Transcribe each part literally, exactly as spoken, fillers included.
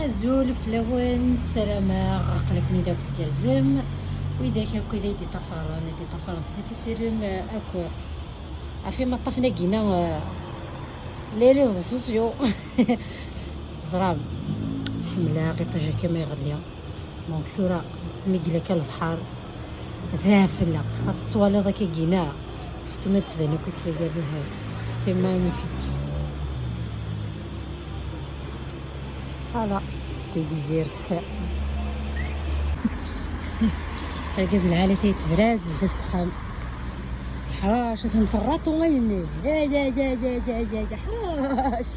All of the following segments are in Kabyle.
Azul fell-awen, ssarameɣ aql-aken-id akk tgerrzem. Widak akk i d ay d-iṭṭafaren, i d-iṭṭafaren, tafat isirem akk. Ɣef ma ṭṭafen-agi-na, eh, les réseaux sociaux. Teẓram, ḥemmleɣ iṭij akka ma iɣelli. Donc tura, mi yella kan lebḥer, d fell-aɣ. Ad tettwaliḍ akka gina. Surtout ma d-tban akk tlaga, c'est magnifique. Voilà, Tegzirt. Argaz lɛali-t yettebraz zdat uxxam. Ḥrac, ad ten-serraṭu ayenni. Ay, ay, ay, ay, ay, ay, ay, ḥrac.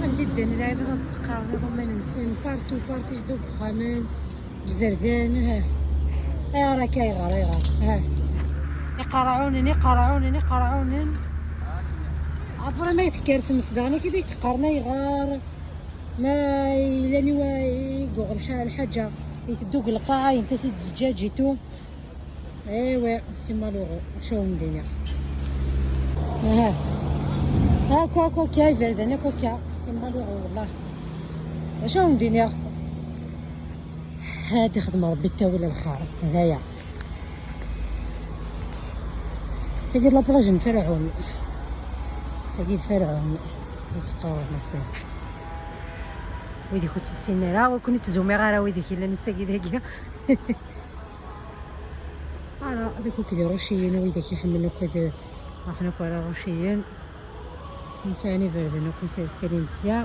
Anda i ddan lɛibad ad seqqaren iḍumman-nsen, partout, partout, deg uxxamen, deg iberdan, ah. Ayɣer akka, ayɣer, ayɣer, ah. Iqerɛunen, iqerɛunen, iqerɛunen. Après ma tekker tmes daɣen, akka i d-qqaren ayɣer. Ma yellan i wa i yuɣ lḥa-, lḥaǧa, iteddu deg lqaɛa, yenta-t-id zǧaǧ et tout. Ewa, c'est malheureux, acu ad wen-d-iniɣ. Aha. Akk, akk akka, iberdan akk akka, c'est malheureux, wallah. Acu ad wen-d-iniɣ? Ad ixdem Rebbi ttawil lxir, d aya. Tagi d la plage n Ferɛun. Tagi d Ferɛun. Aseqqar n Ferɛun. Wid i ken-issinen ara, ur ken-ttzumiɣ ara wid i k-yellan ass-agi dagi. Ara, ad akk d iruciyen, wid i k-iḥemmlen akk ad ruḥen akk ara iruciyen. Nesɛan iberdan akk i salin sya.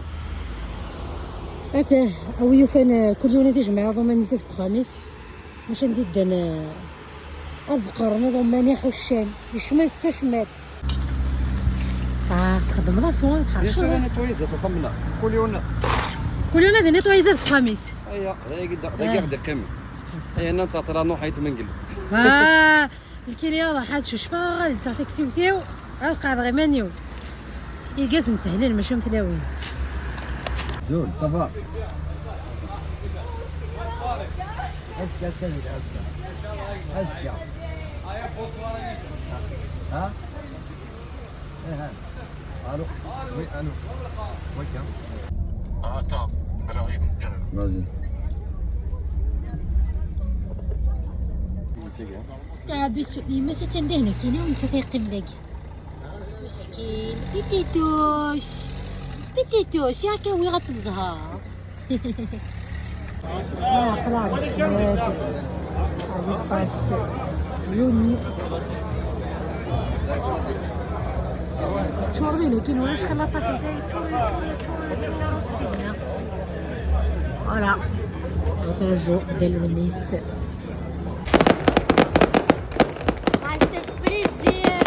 Ata, a wi yufan, eh, kul yiwen ad ijmeɛ aḍuman-is deg uxxam-is. Maca anda i ddan, eh, ad qqaren iḍumman iḥuccen. Yecma d tacmat. Ah, txeddmeḍ afu, tḥerceḍ. Bien sûr, nettoyer zdat uxxam-nneɣ. Kul yiwen. Kul yiwen ad nettoyer zdat uxxam-is. Aya, dagi, dagi Ah. ɣ-d-iqqim. Aya, nna nettɛeṭṭil ar nuḥ ayt mengel. Ah. Lkili ad ṛuḥeɣ ad cucfeɣ, ad lseɣ taksiwt-iw, ad qeɛdeɣ iman-iw. Irgazen sehlen, mačči am tlawin. Zul, ça va? Azekka, azekka, azekka, azekka. Azekka. Ha? Eh, ha. Allô? Oui, allô. Oui, tiens. Ah, attends, j'arrive. Vas-y. Teɛbes yemma-s attan dihna kini, nettat yeqqim dagi. Meskin, pititus, pititus, yak awiɣ ad tt-nezher. Ah, aql-aɣ deg ccmad. Allez, passe. Yuni. Tčur din akin, ulac xilla ṭafi, tčur, tčur, tčur, tčur. Voilà. Nettraǧu Dda Lwennis. Reste plaisir.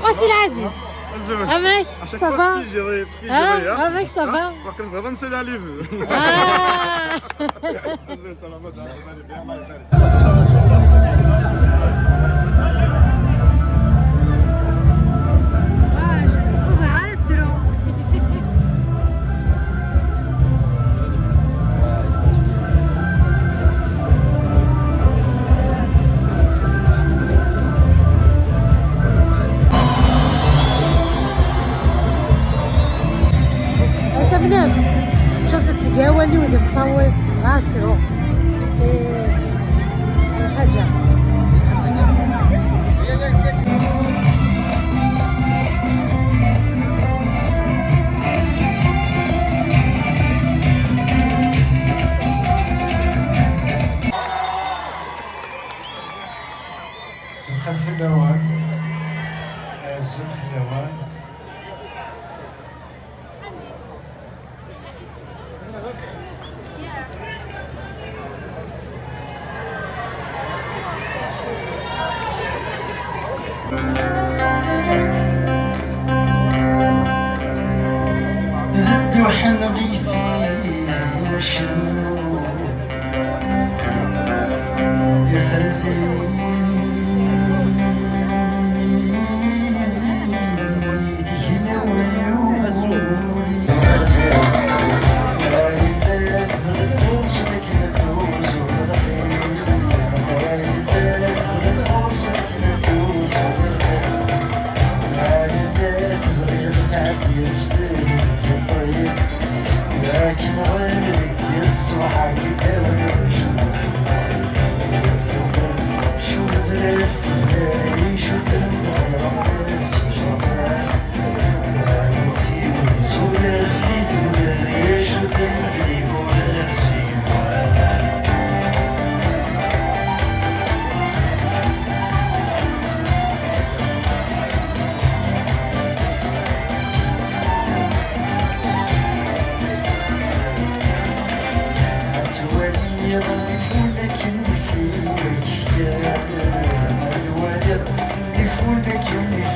وسي العزيز. Azul. Amay, ça va? Ah, amay, ça va? Waqil tebɣiḍ ad nsali alive. Ah. Azul, ça va, madame. Ay tamnem, ččuret-d seg awal-iw d imeṭṭawen, ɣas ru. C'est الحاجة. Semxal fell-awen. Azul fell-awen. D dduḥ n rrif i icennu, atan di tgella-w.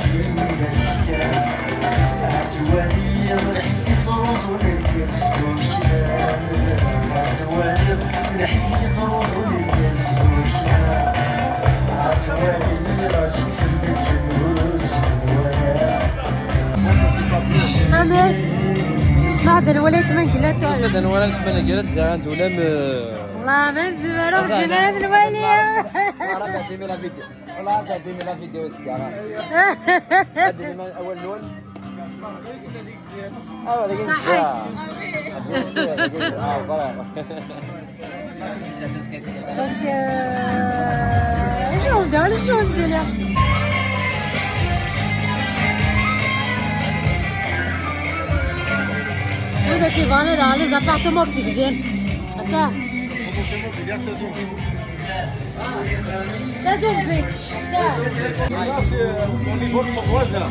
Amek? Ma d nwala yetmangla tuɛi. Ad nwala yetmangla tuɛi, d ulam, eh, والله ما نزمر، راه جينا هذا الوالي. راه غادي يمي لا فيديو. والله غادي يمي لا فيديو، اسكا. غادي يمي اول نون. آه، هذا كاين صحيح. بيان سور، هذا كاين. آه، صراحة. دونك، آه، شنو نبداو؟ شنو ندير؟ وإذا كيبان هذا لي زابارتمون في الجزائر. هكا. Des embêtes. Là, c'est, euh, au niveau de trois voisins.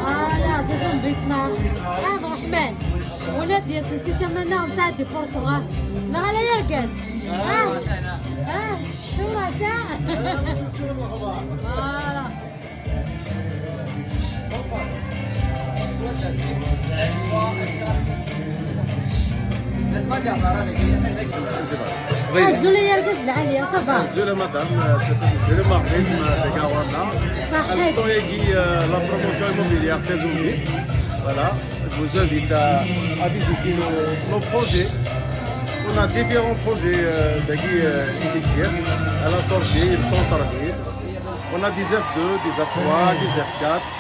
Voilà, des embêtes, là. عبد الرحمن. ولاد ياسين، سي تمنى نساعد دي بورسون، ها. لا، لا، يرقص. ها؟ ها؟ شو راسها؟ Voilà. Azul ay argaz lɛali, ça va? Azul a madame, euh, azul a Marie, c'est ma Gawana. صحيت. Instant-agi, euh, la promotion immobilière Tazumit. Voilà, je vous invite à, à visiter nos, nos projets. On a différents projets, euh, dagi, euh, Elixir, à la sortie, le centre-ville. On a des F deux, des F trois, des F quatre,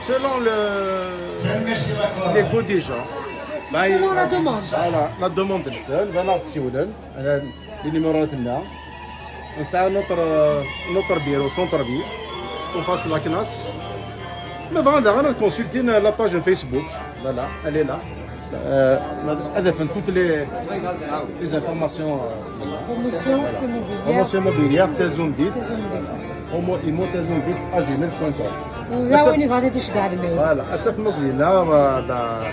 selon le, les goûts des gens. Selon la demande. Voilà, la demande des gens. Voilà, si vous voulez. Euh, les numéros là. On a notre, euh, notre bureau, centre-ville, en face de la classe. Mais voilà, on a consulté la page Facebook. Voilà, elle est là. Euh, هذا فين toutes les, les informations, euh, Promotion immobilière. Promotion immobilière, Tazumit. Tazumit. Promo immo Tazumit à gmail point com. ولا وين يبغى تشقى على الميل. Voilà, أتسف مقدي لا، لا،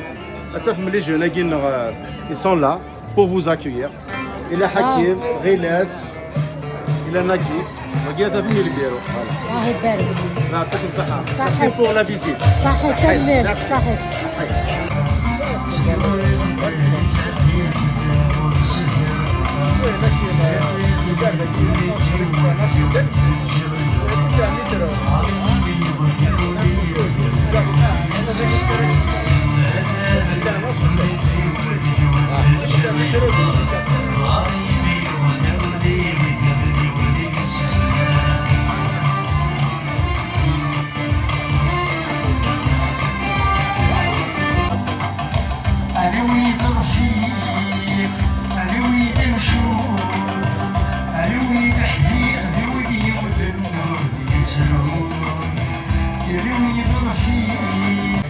أتسف ملي جونا قلنا، euh, ils sont là pour vous accueillir. إلا حكيم، غيلاس، إلا ناكي. وقيت في البيرو. Voilà. الله يبارك. يعطيكم الصحة. صحيح. Merci pour la visite. صحيح، تنمير. Merci. صحيح. أنا ويد رفيق، أنا ويد نشوف، أنا ويد حديق، ذي ويد يوثن، ذي ويد يتلو. يا ذي ويد رفيق.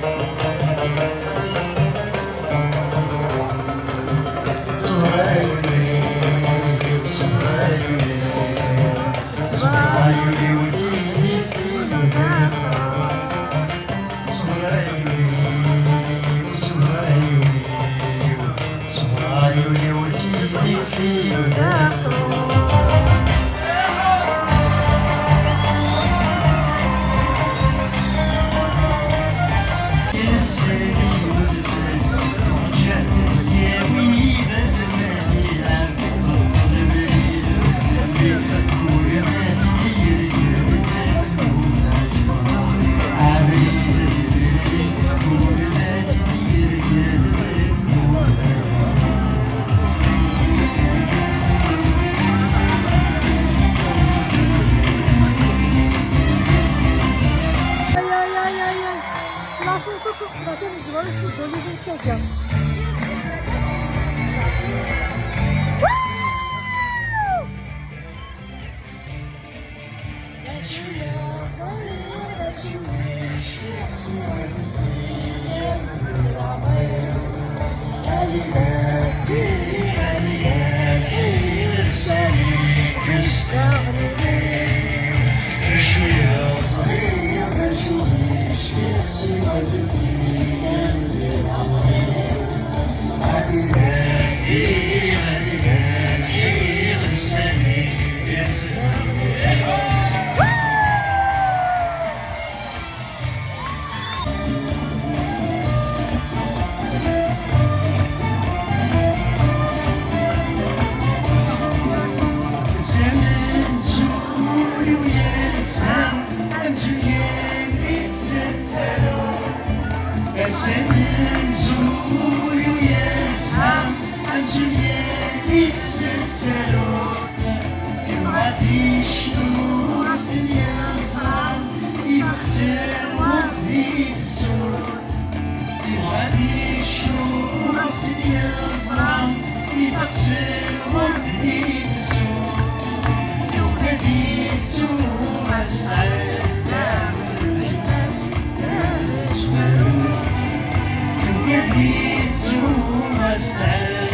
صبر عيوني، صبر عيوني. Dans les deux sagas. Zman zuri u yezha, amzun yal i tettaruḍ. Ass-a amzun yezha, amzun yal i tettaruḍ. Yuɣal icnur tenyaẓra, ifexten waqt i d-tefsur. Yuɣal icnur tenyaẓra, ifexten waqt i d-tefsur. Yuɣal ittuɣas tɛedda.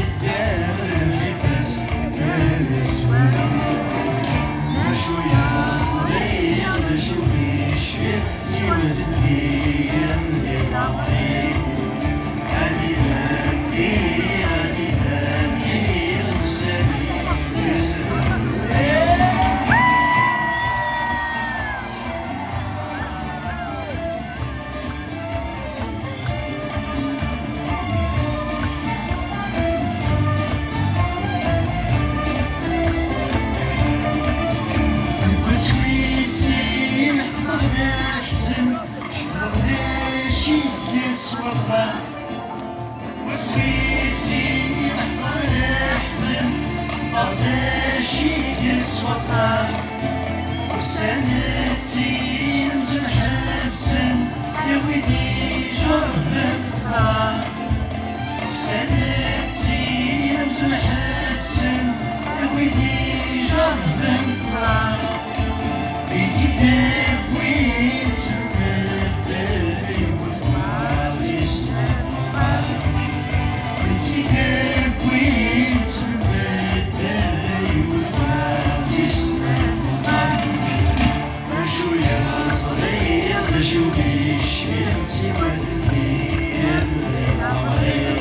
Deg wasmi sin ḥfeḍ d aḥzen, ḥfeḍ d acu i yesweḍ. Wasmi sin ḥfeḍ d aḥzen, ḥfeḍ d acu i yesweḍ. Ussan-nni amzun ḥebsen, i wid ijerrben ẓẓher. Ussan-nni amzun ḥebsen, i wid ijerrben ẓẓher. Di tidawin ttmedden, yemmut waḍ yecna lferḥ. Di tidawin ttmedden, yemmut waḍ yecna lferḥ. D acu yeḍri, d acu i cfiɣ, siwa teddir di leɛmer-iw.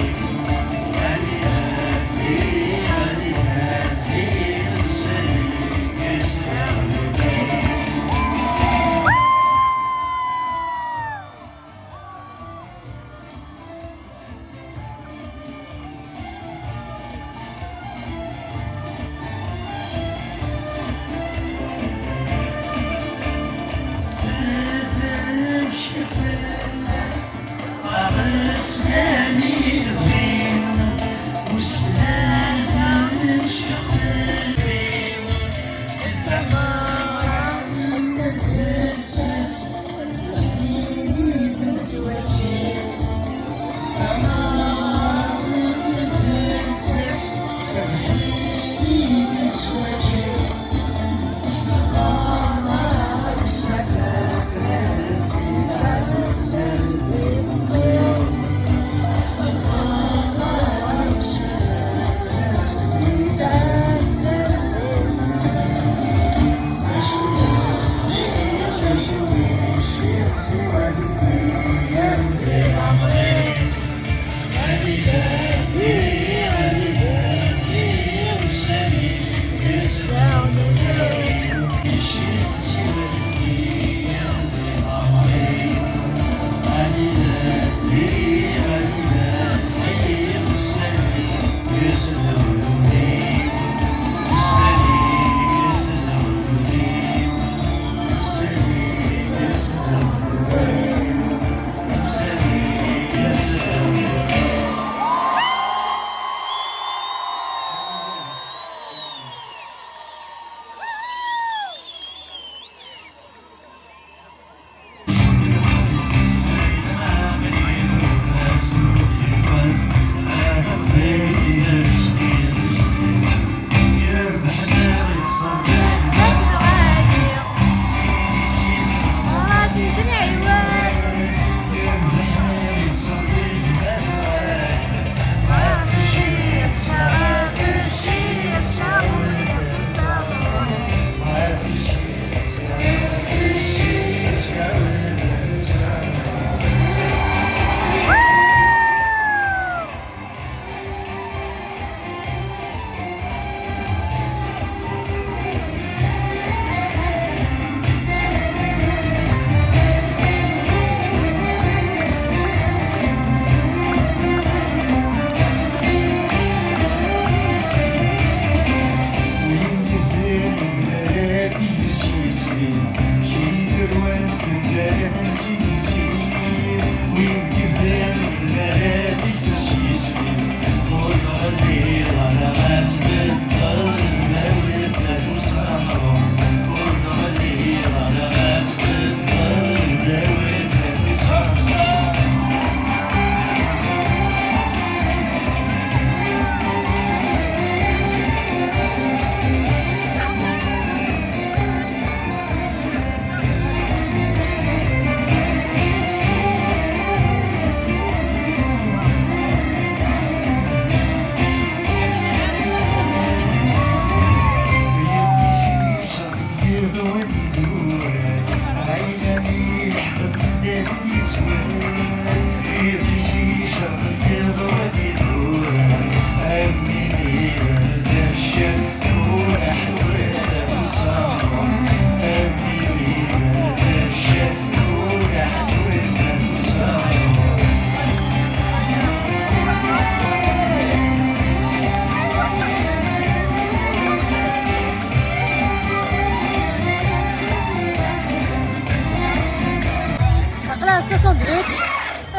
Aql-aɣ s tasandwič.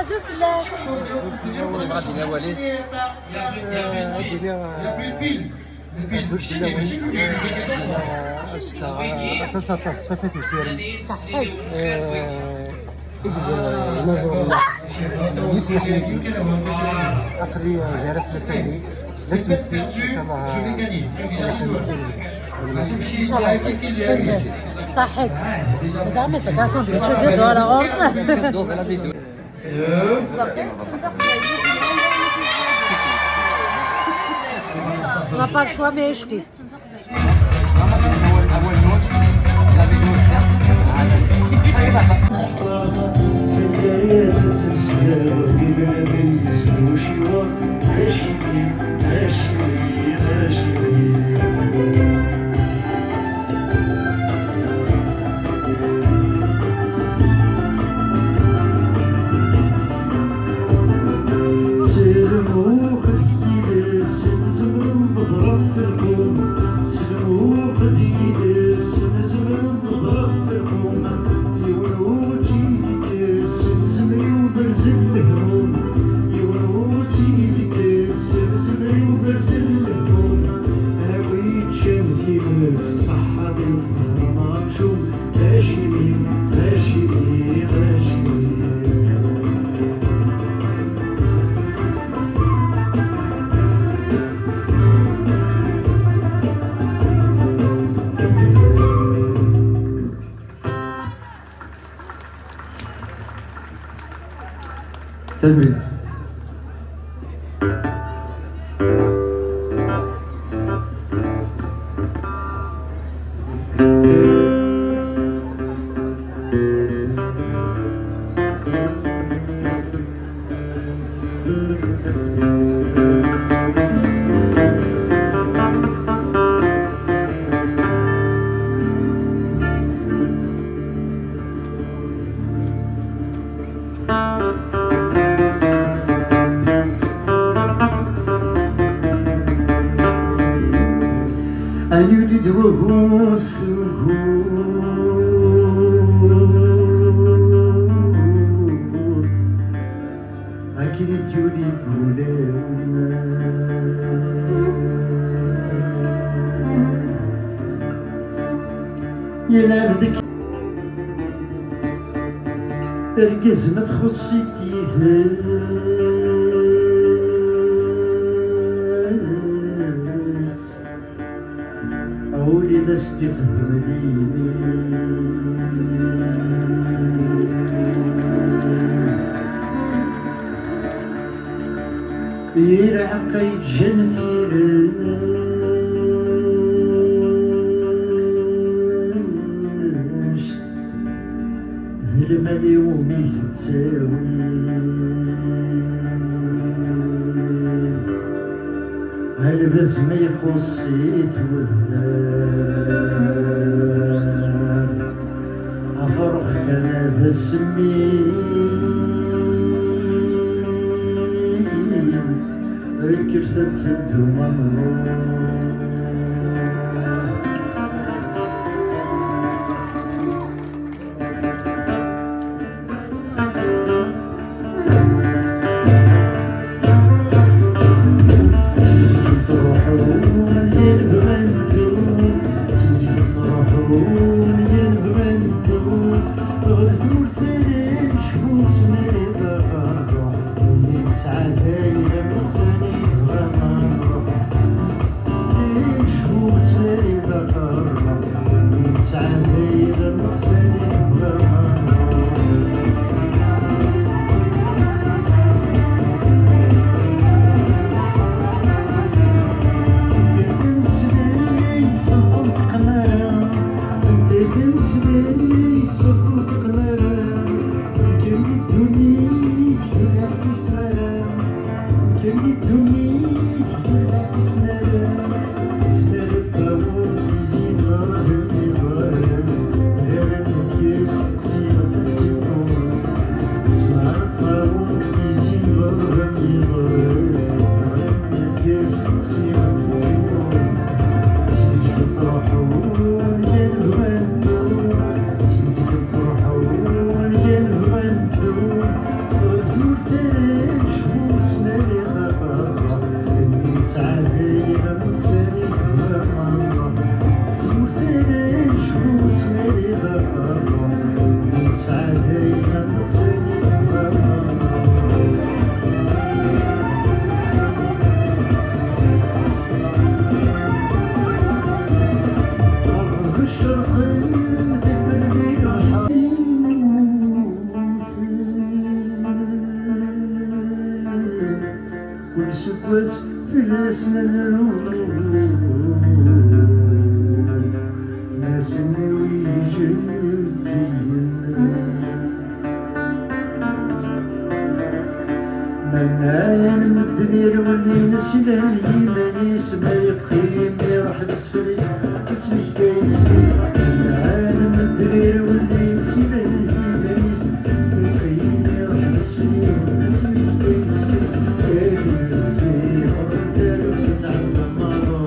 Azul fell-ak. Yebɣa ad d-yini awal-is. Eh, ad d-iniɣ, eh, azul fell-awen. Eh, azekka, eh, aṭas, aṭas, tafat usirem. Ṣaḥḥit. Eh, akked, eh, unaẓur-nneɣ, Yusef Ḥmiduc. Aql-i, eh, gar-asen ass-agi. D asmekti, inchallah, ad yeqqim deg lebda. Inchallah. Tanemmirt. Ṣaḥḥit. Mazal ma ifak asandwič-agi, ddu ɣer ɣur-s. La part choix, mais je kiffe. S lmux d yiles, nezmer ad nḍebber ɣef lqum. S lmux d yiles, nezmer ad nḍebber ɣef lqum. Yiwen ur tt-itekkes, nezmer i uberzel lehmum. Yiwen ur tt-itekkes, nezmer i uberzel lehmum. A wi yeččan times, ṣṣeḥḥa di zzher n ṛṛacum. Acimi, acimi, acimi. Tanemmirt. Ay ul-iw d wagu s tgut, akken i d-yuli deg wulawen. Yelɛeb deg Argaz ma txuṣṣ-it yid-s, ul-is ad s-d-ixdem limi. Yir aɛeqqa yeǧǧan tirect, d lmal iwumi tettawi. Argaz ma ixuṣṣ-it wedrar, afrux kan d asemmiḍ, kkret ad teddum amruḥ. Tameslayt ur ṭṭiqen ara, mkan di ddunit ur ɛfisen ara, mkan di ddunit ur ɛfisen ara. Tesmar ad taweḍ tizi n Ṛebbi iḍ-is, ara d-yesteqsi ad tessiweḍ. Tesmar ad taweḍ tizi n Ṛebbi iḍ-is, ara d-yesteqsi ad tessiweḍ. Seg zik nettruḥu anda nebɣa neddu, seg zik nettruḥu anda nebɣa neddu. Ur tmurt ara necbu s mali d aferreḥ, imi nesɛa dayen ad nexser i tmara. Ur tmurt ara necbu s mali d aferreḥ, imi nesɛa dayen ad nexser i tmara. Kul seg wass fell-asen ad ruɣ, ma sen-awi ijeǧǧigen. Mennayen medden irwel-ines ilan yiman-is, ma yeqqim iruḥ d asfel, tesmektay isem-is. Mennayen medden irwel-ines ilan yiman-is, ma yeqqim iruḥ d asfel, tesmektay isem-is. Akken ssiɣen taluft tɛellem maḍu.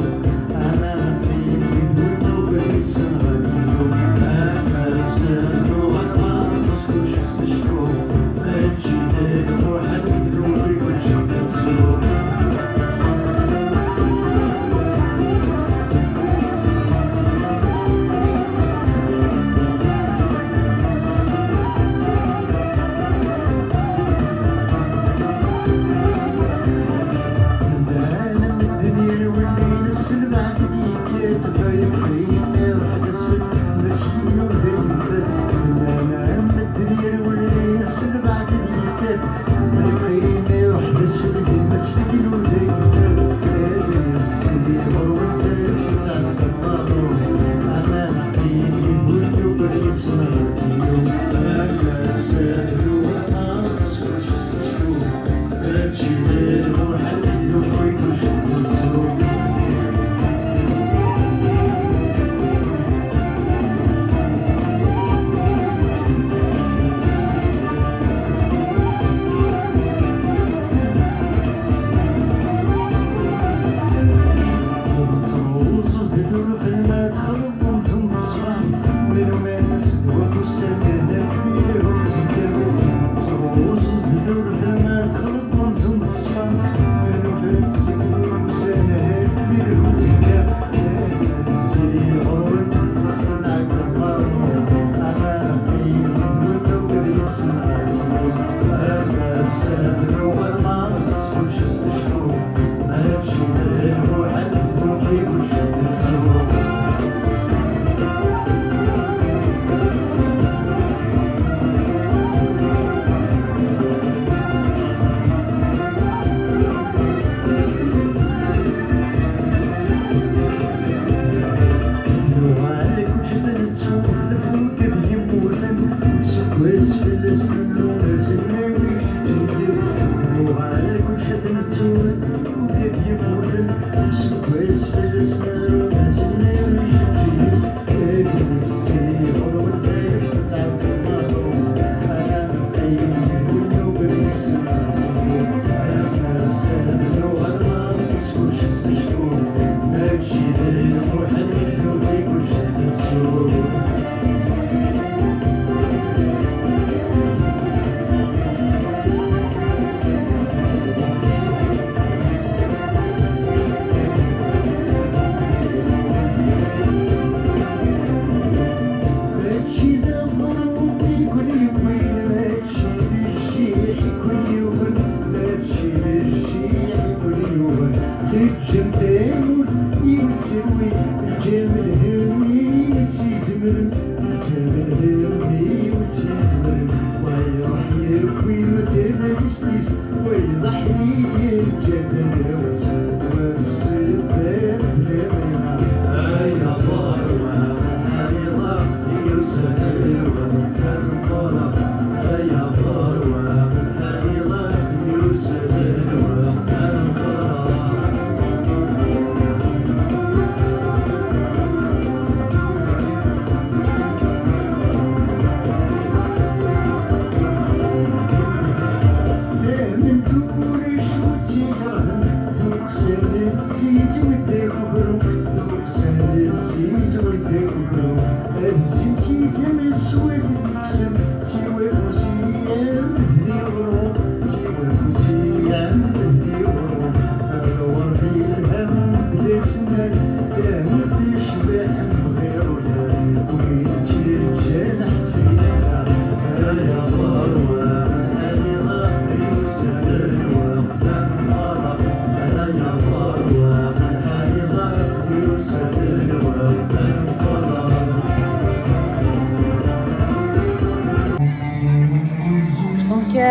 Nuɣal kullec ad t-nettu, lefruk d yemmuten, seg wass fell-as nennum ass-nni wi ijeǧǧigen. Nuɣal kullec ad t-nettu, lefruk d yemmuten, seg wass fell-as nennum ass-nni wi ijeǧǧigen. Akken ssiɣen wetayef tettɛeddi maḍu, ala neqqim wid nugar yes-sen. Ass-a d nuɣal maḍu, s kullec s necku, mačči d lmuḥal i nugi kullec ad nettu. Mačči d aɣrum i ken-yewwin, mačči d cciḥ i ken-yuɣen, mačči d cciḥ i ken-yuɣen. Teǧǧam tamurt i wen-terwin, teǧǧam lhemm i wen-tt-izemren, teǧǧam lhemm i wen-tt-izemren. Wa iruḥ yewwi tabalizt-is, wa iḍaḥ yeǧǧa-d agrawes, wa d ssebba bla ma yenɣa. Ay aḍar, wa d lḥal iḍar, i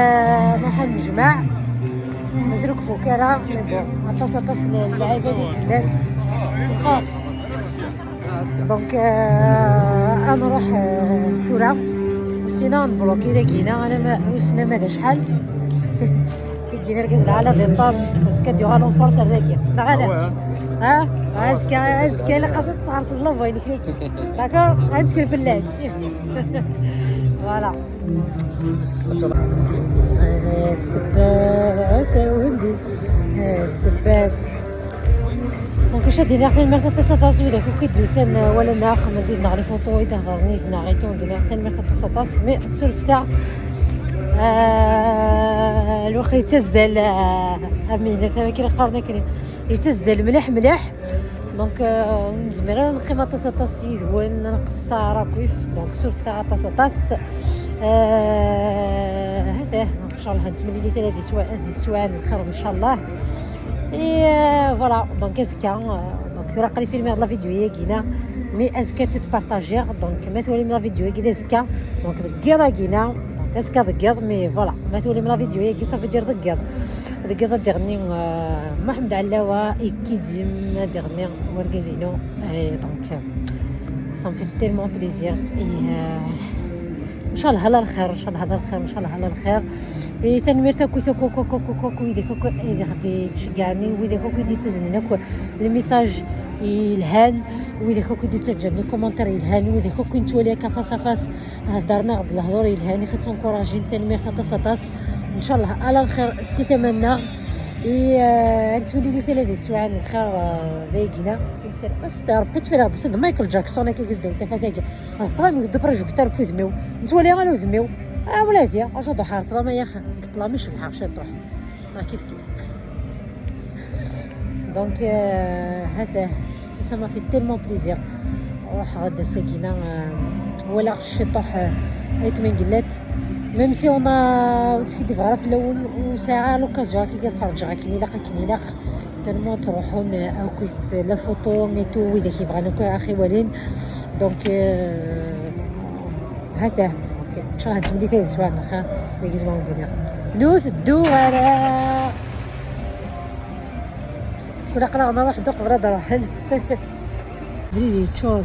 آه، نروح نجمع. مازال كفو كرا، مي بون، عطاس عطاس ل-، اللعيبه اللي كلان. سخار. دونك، آه، نروح، آه، ثورة. وسينا نبلوكي داكينا، انا ما وسنا ما شحال. كيجينا ركز العالة دي طاس، بس كديو غالون فورس هذاك. لا غالي. ها؟ ازكى، ازكى، لا قصد تصغر صدلة بوين كليك. داكور؟ غنتكل في اللاش. فوالا. السباس يا ودي، السباس. دونك شادين اخي المرة تاع تصاطاس ويدا كوكي ديوسان ولا ناخ ما ديت نغلي فوتو يدا هضرني ناغيتو دينا اخي المرة تاع تصاطاس مي سولف تاع آه الوخ يتزل آه امين ثما كي قرنا كريم يتزل مليح مليح. دونك آه، نزمر انا نقيم اطاس اطاس يدوان نقص راكويف. دونك سولف تاع اطاس اطاس. آه هذا ان شاء الله نتمنى لي ثلاث سوايع، ثلاث سوايع الخير ان شاء الله. اي آه، فوالا. دونك ازكا آه، دونك راه قريب فيلم هاد لا فيديو يا كينا. مي ازكا تتبارطاجيغ دونك ما تولي من لا فيديو يا كينا ازكا. دونك دقيقه كينا دونك ازكا دقيقه مي فوالا ما تولي من لا فيديو يا كي صافي دير دقيقه. دقيقه ديرني آه، محمد علاوه ايكيديم ديرني ورقازينو. اي دونك ça me fait tellement plaisir. اي آه، ان شاء الله على الخير، ان شاء الله على الخير، ان شاء الله على الخير. اي ثانميرت اكو ثوكو كوكو كوكو كوكو اذا كوكو اذا خدي تشجعني واذا كوكو يدي تزنين اكو الميساج يلهان واذا كوكو يدي تجرني كومونتير يلهان واذا كوكو نتولي كفاس فاس هضرنا غد الهضور يلهاني خدت انكوراجين ثانميرت اطاس اطاس. ان شاء الله على الخير سي ثمنى. اي آه، نتمنى لي ثلاثه سوايع الخير آه، زي كينا. انسان بس ربي تفيد غد سيد مايكل جاكسون كي قصدو تفاتاكي. غتطلع من قدو بروجيكتور في ذميو. نتولي غير ذميو. اه ولادي اش ضحى طلع ما ياخ. قلت لها مش الحق شاد روح. ما كيف كيف. دونك آه، هذا ça me fait tellement plaisir. روح غدا ساكنه آه، ولا الشطوح آه، ايت من قلات. ميم سي اون وتسكي ديفغرا في الاول وساعه لوكازيون كي كتفرج غا كنيلاق كنيلاق. تالمون تروحون اوكيس لا فوتو نيتو ويدا كيبغى نكو اخي ولين. دونك آه، هذا اوكي ان شاء الله تمدي ثلاث سوايع اخر. ليكيز ما ودينا نوث الدوغره. كنا قلنا نروح دوق برا دروحن. بريدي تشور.